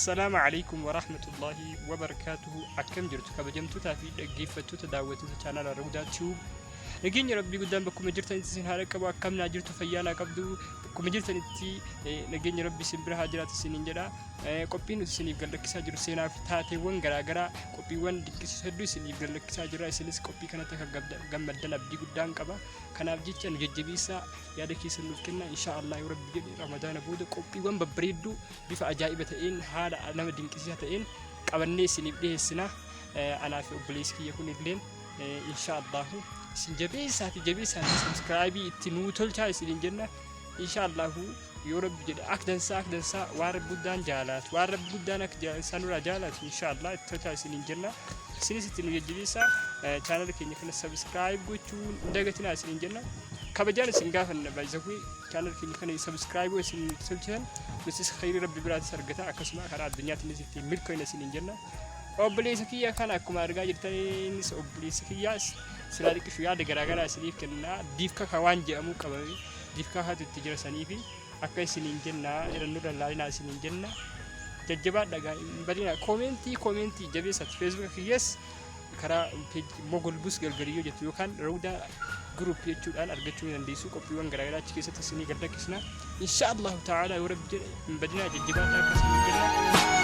Assalaamu alaikum warahmatullaahi wabarakaatuhu. Akkam jirtu kabajamtootaa fi dhaggeeffattoota daawwattoota chaanaala Rawdaa Tube? Nageenya Rabbii guddaan bakkuma jirtanitti isin haa dhaqqabu. Akkam naa jirtu? Fayyaa naa qabdu? Bakkuma jirtanitti nageenya Rabbii isin bira haa jiraatu isiniin jedha. Qophiin nuti isiniif gad lakkisaa jiru seenaa fi taateewwan garaagaraa, qophiiwwan dinqisiisoo hedduu isiniif gad lakkisaa jirra. Isinis qophii kanatti akka gammaddan abdii guddaan qaba. Kanaaf jecha nu jajjabeessaa, yaada keessan nuuf kennaa. Inshaa Allah, yoo Rabbi jedhe, Ramadaana booda qophiiwwan babbareedduu bifa ajaa'iba ta'een, haala nama dinqisiisaa ta'een qabannee isiniif dhiyeessina. Anaa fi obboleessi kiyya kun illeen insha Allahu isin jabeessaa fi jabeessaan subscribe itti nuu tolchaa isiniin jenna. Insha Allahu, yoo Rabbi jedhe, ak dansaa ak dansaa waan Rabbi guddaan jaalaatu, waan Rabbi guddaan akka dansaa nurraa jaalaatu, insha Allah itti tolchaa isiniin jenna. Isinis itti nu jajjabeessaa, chaanala keenya kana subscribe gochuun hin dagatinaa isiniin jenna. Kabajaan isin gaafanna. Baay'isawwi chaanala keenya kana subscribe isin tolchitan, nutis khayrii Rabbi biraatis argata, akkasuma karaa addunyaatiinis ittiin milkoofna isiniin jenna. Obboleessa kiyya kana akkuma argaa jirtanis, obboleessa kiyyaas silaa xiqqishu yaada garaagaraa isiniif kenna. Diifkaka waan jedhamu qabame, diifkakaatu itti jira saniifi akka isiniin jenna, irannoo lallaalinaa isiniin jenna. Jajjabaadha gaa, hin badina. Koomentii koomentii jabeessati. Feesbuuka kiyyas karaa mogolbus galgaliyyoo jettu yookaan Rawdaa Group jechuudhaan argachuu ni dandeessu. Qophiiwwan garaagaraa achi keessatti isinii gad lakkisna, insha Allahu ta'ala, yoo Rabbi jedhe. Hin badinaa, jajjabaadhaa akka isiniin jenna.